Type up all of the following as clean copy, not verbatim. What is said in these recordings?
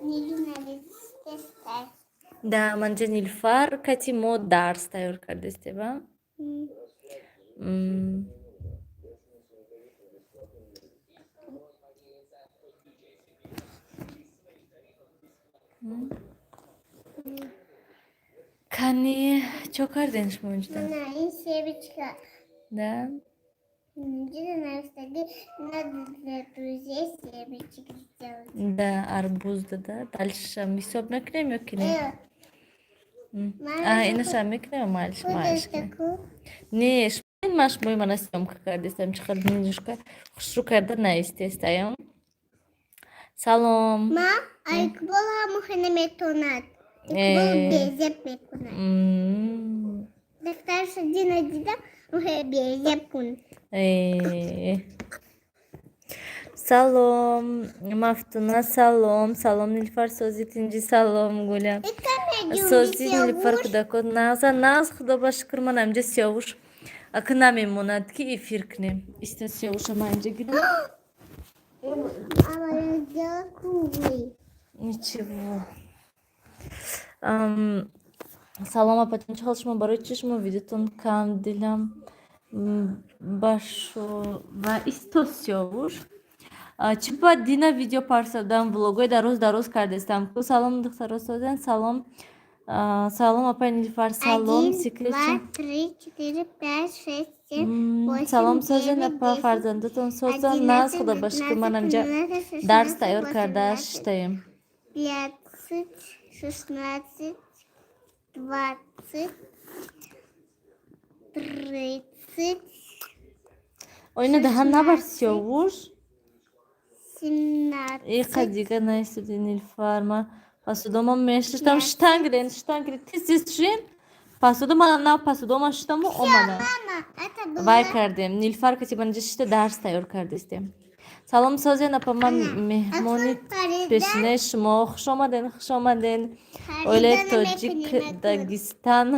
Нилу навистестай. Да, манҷа Нилфар кати мо дарс тайёр кардастем, а? Кани, чо карден шумо инҷода? Мана ин семечка. Да? Инҷо навистаги: надо для друзей семечек сделать. Да, арбуз дада. Дальше ҳисоб мекунем ё ки не? Э, А, инашам мекунем, майлиш, майлиш. Не, ма шумои мана съёмка кардестам, чӣ қадр немножко хушрӯ карда наистестаям. Салом. Ма, а Иқбол ҳамохе наметонад. Иқбол безеб мекунад. Дафтарша дина дида, мохе безеб кун. Салом, Мафтуна, салом, салом, Нилфар, сози, тинҷи, салом, Гуля. Сози, Нилфар, кӯдакон нағза, нағз, худо ба шукр, ман инҷа Сиёвуш ака намемонад, ки эфир кунем. Иста, Сиёвуша ман инҷа гирам. А я сделала круглый. Ничего. Салом, апатон, чӣ ҳол шумо? Барои чӣ шумо видеотон кам? Дилам башу ва исто, Сиёвуш. Чӣ ба дина видео парсадам, влогои дароз дароз кардестам. Ку, салом, духтаро, созен, салом. Салом, апай Нилфар, салом. Один, Секрет. два, три, четыре, пять, шесть, семь, восемь, Салом, созен, девять, апа, 10, фарзандатон созан, наз, худо ба шукр, ман инҷа 11, дарс 16, тайёр карда 18, шиштаем. 15, 16, 20, 30, Оина даҳан набар, Сиёвуш. 17. Иқа дига наистоди, Нилфар, ма пасудома мешиштам, шитан гирен, шитан гирен, тез тез шин. Пасудо мана нав пасудома шитаму омадам. Мама, это было. Вай кардем. Нилфар кати манҷа шишта дарс тайёр кардестем. Салом, созен, апа, ман меҳмони пешинаи шумо. Хуш омаден, хуш омаден. Оилаи тоҷик Дагистан.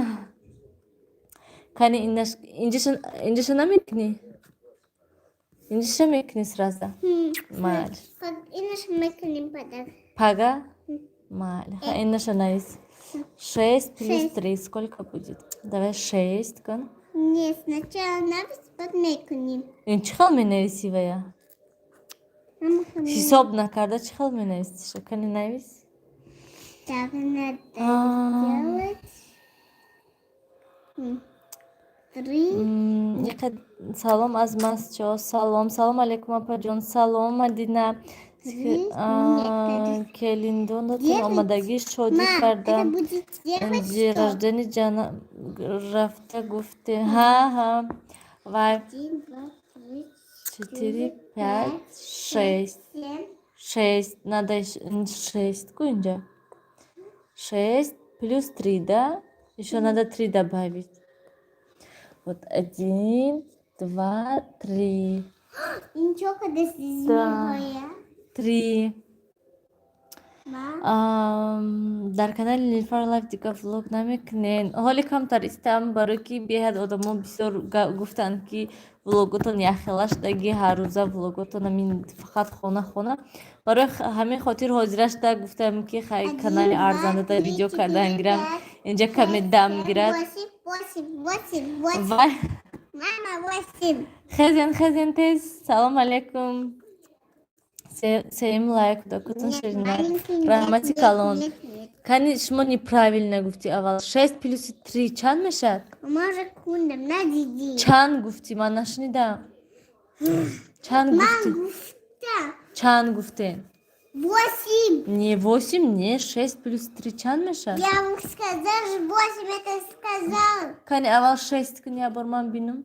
Кани, инҷаша намекунӣ? Инҷаша мекунӣ сразу? Майли. Инаш мекунем падар. Пага? Майли. Инаша навис. Шесть плюс Шесть. три. Сколько будет? Давай шесть кун. Не, сначала навис, потом мекунем. Ин чӣ хел менависӣ вая? Ҳисоб накарда чӣ хел менависиша? Кани, навис. Так, надо А. сделать. Три. Салом аз Масчо. Салом. Салом алейкум, апаҷон. Салом, Мадина. Три. Келиндонатон Девять. омадагӣ шодӣ Ма, это кардам. будет девять День что? рождения ҷана рафта гуфте. Ҳа, ҳа. Вай. Один, два, три, Четыре, пять, шесть. семь. Шесть. Надо шесть. Ку инҷа? Шесть плюс три, да? Еще надо три добавить. Вот один, два, три. Ничего, когда Да. змея. Три. Ма. Дар канали Нилфар Лайф дига влог намекунен? Ҳоли камтар истам, барои ки беҳад одамо бисёр гуфтанд, ки влоготон яхела шудаги, ҳаррӯза влоготон ҳамин, фақат хона, хона. Барои ҳамин хотир ҳозира шуда гуфтам, ки хай, канали арзандада видео кардан гирам, инҷа каме дам гирад. Восемь, восемь, восемь, восемь. Вай. Мама, восемь. Хезен, хезен, тез. Салом алейкум. Сеюм лайк докутон ширина. Маленький, Раҳмати нет, калон. нет, нет. Кани, шумо неправильно гуфтӣ аввал. Шесть плюси три чанд мешавад? Может, кундам, надиди. Чанд гуфтӣ? Ман нашунидам. Чанд Ман гуфтӣ? гуфта. Чанд гуфтем? Восемь. Не восемь, не, шесть плюс три чанд мешавад? Я вам сказал, восемь это сказал. Кани, аввал шесть куни, ябор ман бинам.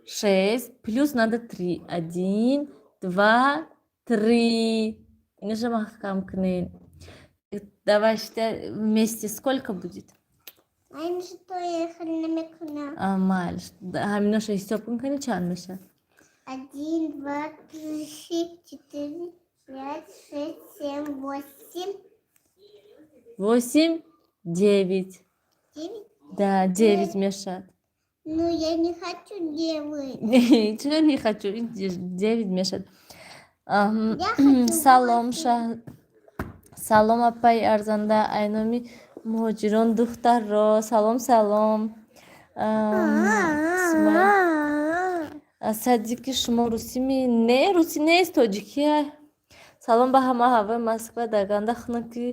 Шесть плюс надо три. Один, два, три. Инаша маҳкам кунед. Давай считай вместе, сколько будет? А что я намекну? Майли. Ҳаминоша ҳисоб кун, кани, чанд мешавад? Один, два, три, четыре, пять, шесть, семь, восемь. Восемь, девять. 9. Да, девять мешавад. Ну, я не хочу девять. Чего не хочу? Девять мешавад. Я хочу Салом, восемь. Салом, апаи арзанда, айноми муҳоҷирон духтарро. Салом, салом. Сумай. Садики шумо русими? Не, русӣ нест, тоҷикия. Салом ба ҳама, ҳавои Москва даганда хунуки.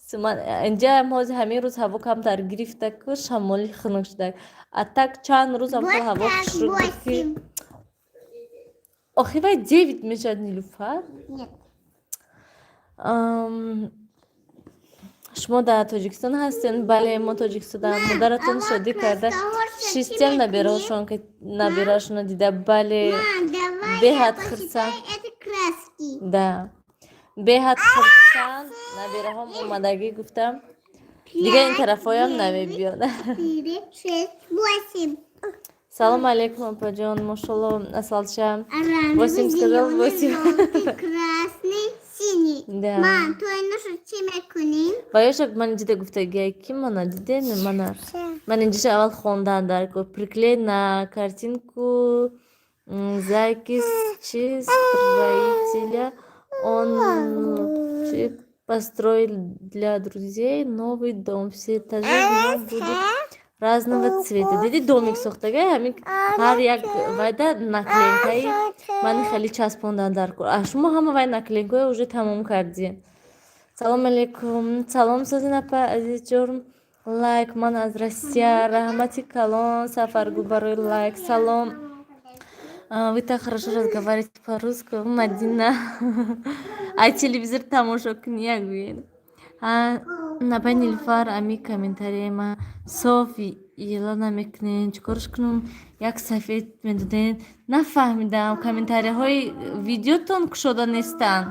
Суман, инҷа ҳозир ҳамин рӯз ҳаво камтар гирифта ку, шамоли хунук шуда. А так чанд рӯз ҳам ҳаво хушрӯ буд ки. Охи, вай 9 мешавад, Нилуфар? Нет. Шумо дар Тоҷикистон ҳастед? Бале, мо Тоҷикистонам. Модаратон шодӣ карда шистям, набираашонро дида. Бале, беҳад хурсанд. Да, беҳад хурсанд, набираҳом омадагӣ гуфтам. Дигар ин тарафҳоям намебиёд. Салом алейкум, апаҷон, мошалло, асалча. Восемь сказал, восемь. Красный, синий. Да. Ман, ту иношу чӣ мекунӣ? Ва ёшак, ман инҷида гуфтагиай, ки мана дидем, мана ман инҷиша аввал хондан дар приклей на картинку зайки чи строителя, он чи построил для друзей новый дом, все этажи в нем будут разного цвета. Диди, домик сохтагай, ҳамин ҳар як вайда наклейкаи мани хеле часпондан дар кор. А шумо ҳама вай наклейкаҳои уже тамом кардин. Салом алейкум, салом, созин, апа азизҷон, лайк, ман аз Россия. Раҳмати калон, Сафаргул, барои лайк. Салом, вы так хорошо разговариваете по-русски, Мадина. Ай телевизор тамошо кунӣ, як гӯед. Напай Нилуфар, ами комментарияи ма соф ела намекунед, чӣ корш кунам? Як сафед медодед, нафаҳмидам, комментарияҳои видеотон кушода нестанд.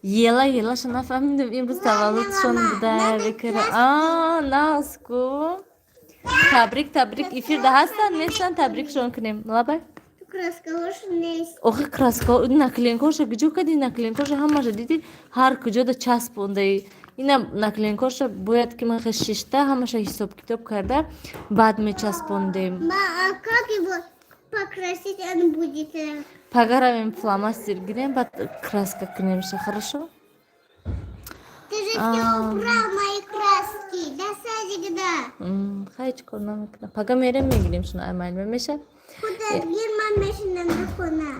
Ела елаша нафаҳмидам, имрӯз таваллудшон буда. Наску, табрик, табрик. Эфирда ҳастанд, нестанд? Табрикшон кунем, лабай. Охи, краска, наклейкаша куҷо кардӣ? Наклейкаша ҳамаша дидӣ, ҳар куҷода часпондаи. Ина наклейкаша бояд ки ман шишта, ҳамаша ҳисоб китоб карда, баъд мечаспондем. Покрасить он будет. Пагаравем, фломастер гирем, баъд краска кунемша, хорошо? Ты же все убрал, мои краски. До садика, да. Хай, чӣ кор намекунам. Пага мерем, мегирем шуно, ай меша.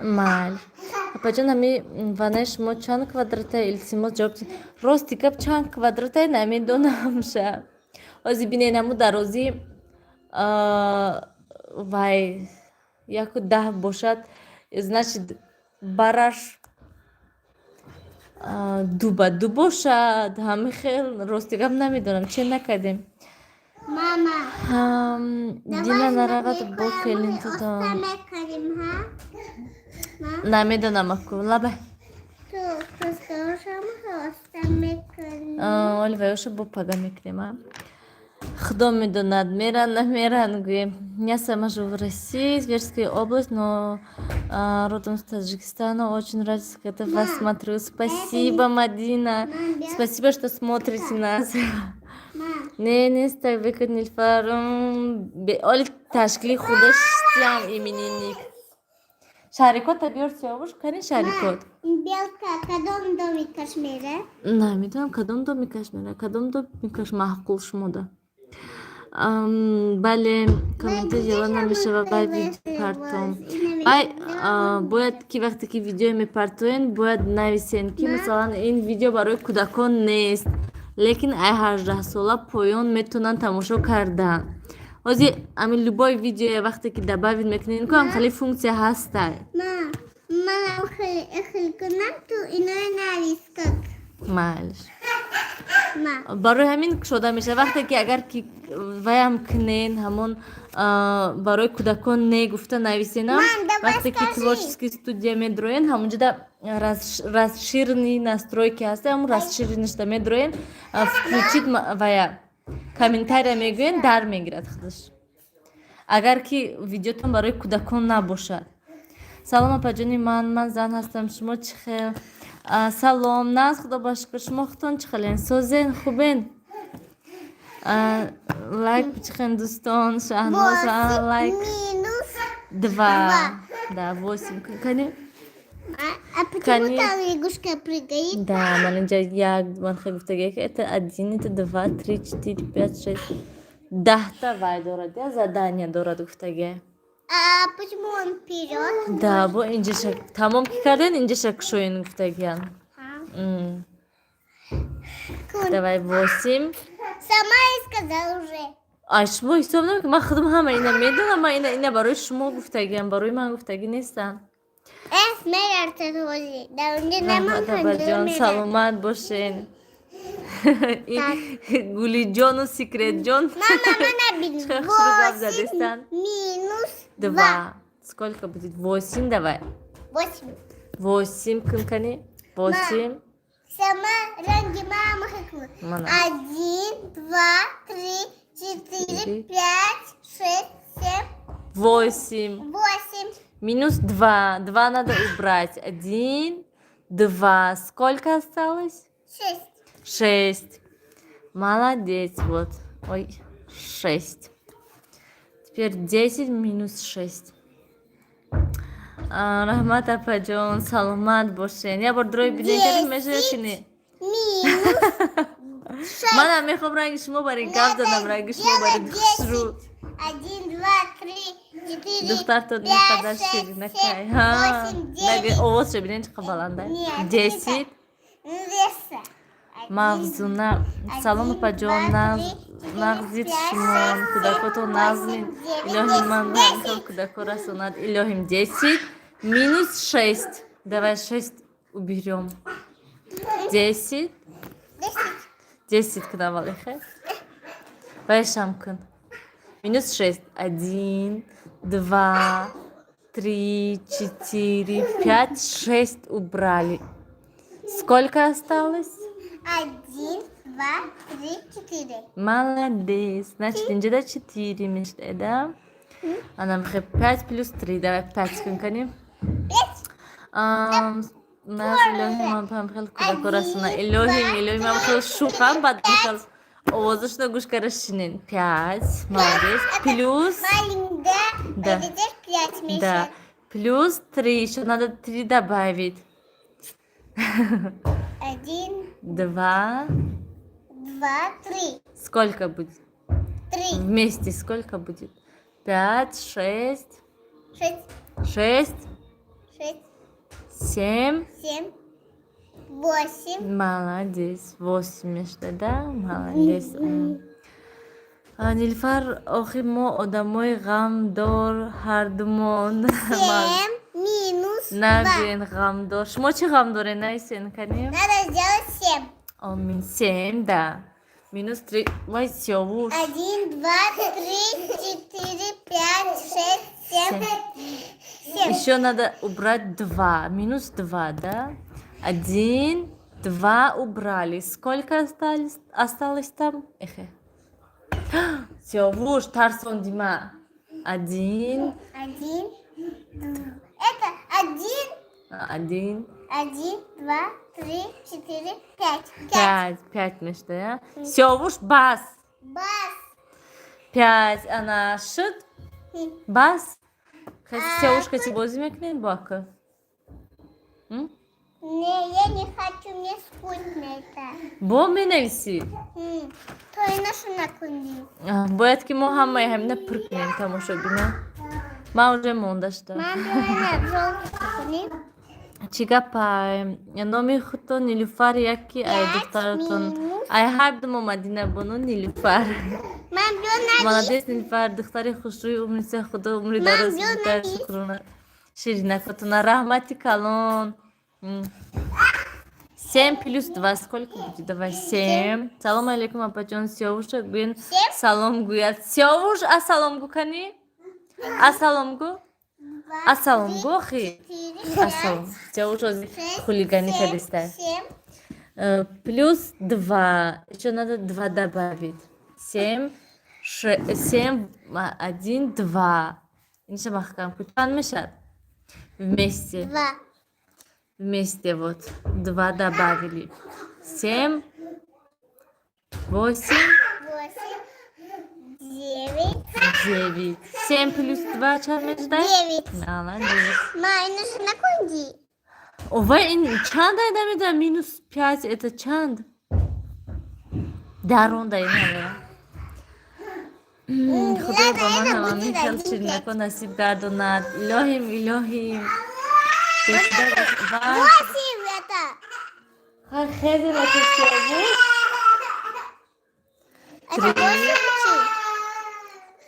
Майли. Апаҷон, ҳами ванаи шумо чанд квадрата? Илтимос, ҷавоб. Рости гап, чанд квадратае, намедонам ша. Ҳозир бинед, ҳаму дарозӣ вай 1,10 бошад, значит, бараш 2 ба 2 бошад, ҳами хел. Рости гап, намедонам, че накардем. Дина наравад бо келинтутон. Намедонам аку, лабай. Оли ваёша бо пага мекунем, а худо медонад, меран, намеран, гӯем. Я сама живу в России, Тверская область, но родом с Таджикистана. Очень рада, когда вас смотрю. Спасибо, Мадина, спасибо, что смотрите нас. Не, нест, выкид, Нилфар. Оли ташкили худаш сиям именинник. Шарикота биёр, Сиёвуш, кани шарикот. Белка кадом домикаш мера? Намедонам, кадом домикаш мера, кадом домикаш маъқул шумода. Бале, комментар ела намешава, бай видео партом. Бай бояд ки вақте ки видео мепартоен, бояд нависен, ки масалан ин видео барои кӯдакон нест, лекин ай 18 сола поён метавонанд тамошо кардан. Ҳозир ами любой видеое вақте ки добавить мекунед, ку ам хеле функсия ҳастай. Манам хел кунам, ту инои навис как. Майлиш. Барои ҳамин кушода мешавад, вақте ки агар ки ваям кунен, ҳамон барои кӯдакон не гуфта нависенам, вақте ки творческий студия медроен, ҳамонҷода расширенный настройки ҳаста, ҳамон расширенныйшда медроен, включить вая комментария мегӯен, дар мегирад худаш, агар ки видеотон барои кӯдакон набошад. Салом, апаҷони ман, ман зан ҳастам, шумо чӣ хел? Салом, наз, худо ба шукр, шумо худтон чӣ хелен, созен, хубен? Лайк бичихен, дӯстон. Шаҳноз, лайк. Два, да, восемь, кани. А почему там лягушка прыгает? Да, ман инҷа як ман хел гуфтагия, ки это один, это два, три, четыре, пять, шесть, 10-та вай дорад, я задания дорад гуфтагия. А почему он вперед? Да, бо инҷаша тамом ки карден, инҷаша кушоен гуфтагиян. Давай, восемь. Сама и сказала уже. Ай, шумо ҳисоб намекунед, ман худам ҳама ина медонам, ман ина барои шумо гуфтагиам, барои ман гуфтагӣ нестам. Раҳмат, апаҷон, саломат бошен. Гулиҷону Секретҷон гап задестанд. Минус Два. Сколько будет? Восемь давай. Восемь. Восемь кун, кани. Восемь. Сама ранги мама хакну. Мана. Один, два, три, четыре, Четыре. Пять, шесть, семь, Восемь. Восемь. Минус два. Два надо убрать. Один, два. Сколько осталось? Шесть. Шесть. Молодец. Вот. Ой, шесть. Теперь 10 минус шесть. Раҳмат, апаҷон, саломат бошен. Я бор дрои бинем, кардем, мешава ки не? Минус шесть. Манам мехоҳам ранги шумо бари гап задам, ранги шумо бари хушрӯ. Один, два, три, четыре, Духтартон пять, инқадар шесть, ширинакай. Семь, восемь, девять. Овозша бинен, чӣ қадр баланда. Нет, 10. Леса. Один, Мавзуна. Салом, апаҷон, нағзид шумо, кӯдакотон нағзмин? Илоҳи, ман ҳамхел кӯдако расонад, илоҳим. 10 минус шесть. Давай шесть уберем. 10. 10. 10 кун аввал, хе, вайшам кун. Минус шесть. Один, два, три, четыре, пять, шесть убрали. Сколько осталось? Один, два, три, четыре. Молодец. Значит, инҷода четыре мешта, да? Ана мехе пять плюс три. Давай пять кун, кани. Пять. Наз, илоҳи, ман пам хел кӯдако расона. Илоҳим, илоҳим, ман хел шӯхам, баъд мехел овозашро гӯш кара шинен. Пять. Молодец. Плюс. Маленький, да? Да. Это теперь пять Да. мешает. Плюс три. Еще надо три добавить. Один, Два. Два, три. Сколько будет? Три. Вместе сколько будет? Пять, шесть, Шесть, шесть, шесть, семь. Семь, восемь. Молодец. Восемь мешта, да? Молодец. Нилфар, охи, мо одамои ғамдор ҳардумон. Семь минус два. Нагӯен ғамдор. Шумо чӣ ғам доред, нависен, канем? Надо сделать семь. Омин, семь, да. Минус три. Вай, Сёвуш. Один, два, три, четыре, пять, шесть, семь. Семь. Еще надо убрать два. Минус два, да? Один, два убрали. Сколько осталось там? Эхе. Сёвуш, тарсон дима. Один, Один, два. Это один, один, один, два, три, четыре, пять. Пять. Пять. Пять мешта, я? Сёвуш, бас. Бас. Пять. Ана шуд? Бас? Сёвуш кати бозӣ мекунед бо ака? М? Не, я не хочу, мне скучно это. Бо менависӣ. То и нашу накуни. Бояд ки мо ҳамаи ҳамина пур кунем, тамошобина. Ман уже монда шудам. Мам, желтый накуни. Чӣ гапай? Номи худтон Нилуфар, яки ай духтаратон? Ай ҳардумо Мадина бону Нилуфар. Мам, бё навис. Молодец, Нилуфар, духтари хушрӯи, умница, худо умри дароз Мам, бё битар, навис. Шукрона. Ширинакотона, раҳмати калон. Семь плюс два сколько будет? Давай семь. Салом алейкум, апаҷон, Сёвуша гӯен. Семь. Салом гӯяд. Сёвуш, ассалом гӯ, кани? Ассалом гӯ? Два, Ассалом три, гӯ, охи. четыре, Ассалом. пять, Сёвуш ози шесть, хулигани семь, кадистай. семь. Плюс два. Еще надо два добавить. Семь, семь, один, два. Инша маҳкам. Чанд мешад? Вместе. Два. Вместе вот. Два добавили. Семь, восемь, Восемь, девять, девять. Семь плюс два чанд мешад? Девять. Молодец. Ма, нашу накунди. Овай, ин чанд ай, намедонам, -5 это чанд? Даронда ин ҳаво. Худоё, ба ман ҳамамин хел ширинако насиб гардонад. Илоҳим, илоҳим. 8 это. Хезе натисиявуш. Это 8.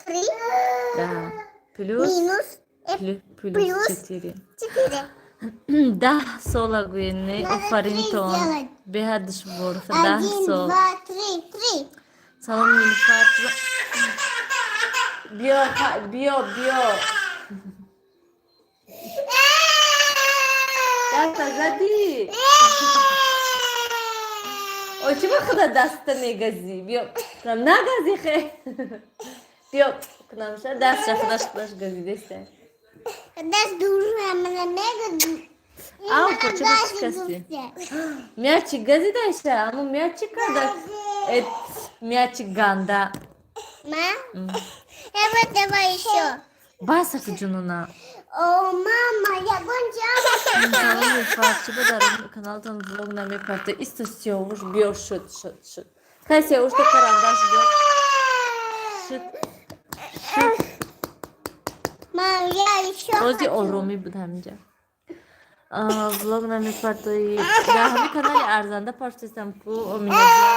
3. Да. Плюс. Минус. Плюс Плюс. 4. 4. 10 сола гӯен, не? Надо Офаринтон. три сделать. Беҳад душвор. 10 Один, сол. два, три, три. Салом, Нилуфар. Биё, биё, биё. Даста задӣ. О, чӣ ба худа даста мегазӣ? Биё, кунам, нагази хе. Биё, кунамша, дастша худаш худаш газидеста. Даст дурна мана мега. Ав, почему шикасти? Мячик газидайша, аммо мячик карда. Эт, мячик ганда. Ма? Давай, давай еще. Баса ҷунуна. О, мама, я гонча. Салом, Нилуфар, чӣ ба дар каналтон влог намепарта? Исто, сиёвуш, биё, шуд, шуд, шуд. Хай, сиёвуш, то карандаш биё. Шуд. Шуд. Мам, я еще Бози хочу. Оромӣ буд ҳаминҷа. Влог намепартои. Дар ҳамин канали арзанда партостам ку, Оминаҷон.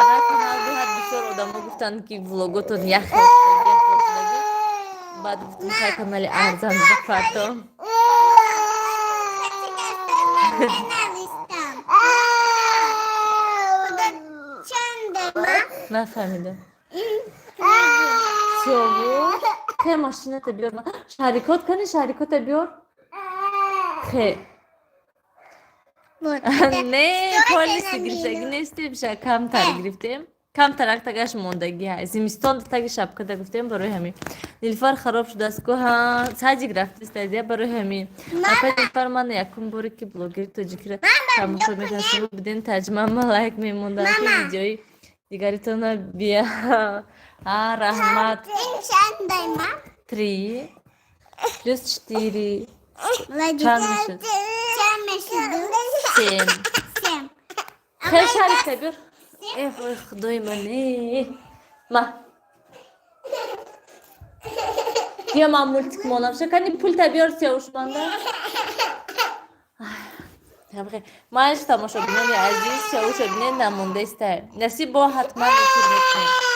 Дар канал беҳад бисёр одамо гуфтанд, ки влоготон як хел шудаги, як хел шудаги. Баъд гуфтам, хай, канали арзанда партом. Пеналистам. Чанда, ма? Нафаҳмидам. Сиёвуш, хе, машината биёр. Шарикот кани, шарикота биёр. Хе. Вот. Не, Что полиси это за гирифтагӣ минус? нестем, ша камтар гирифтем. Камтарак тагаш мондагӣ ҳай. Зимистон таги шапкада гуфтем, барои ҳамин. Нилфар хароб шудааст ку, ҳа, садик рафтистадия, барои ҳамин. Апа Нилфар, ман якум боре ки блогери тоҷикиро тамошо мекардам, шумо буден, таҷмама лайк мемондам, ки видеои дигаритона бия. А, раҳмат. Ин чандай, ма? 3 плюс 4. Молодец. Чанд мешуд? Чанд мешуд? 7. 7. Хел, шарика биёр. Эх, ой, худои ман, э. Ма. Биё, ман мультик монам. Шакани пулта биёр, сиёвушманда. Майли, тамошобинони азиз, сиёвуша бинед, намондаиста. Насиб бо ҳатман эфир мекунем.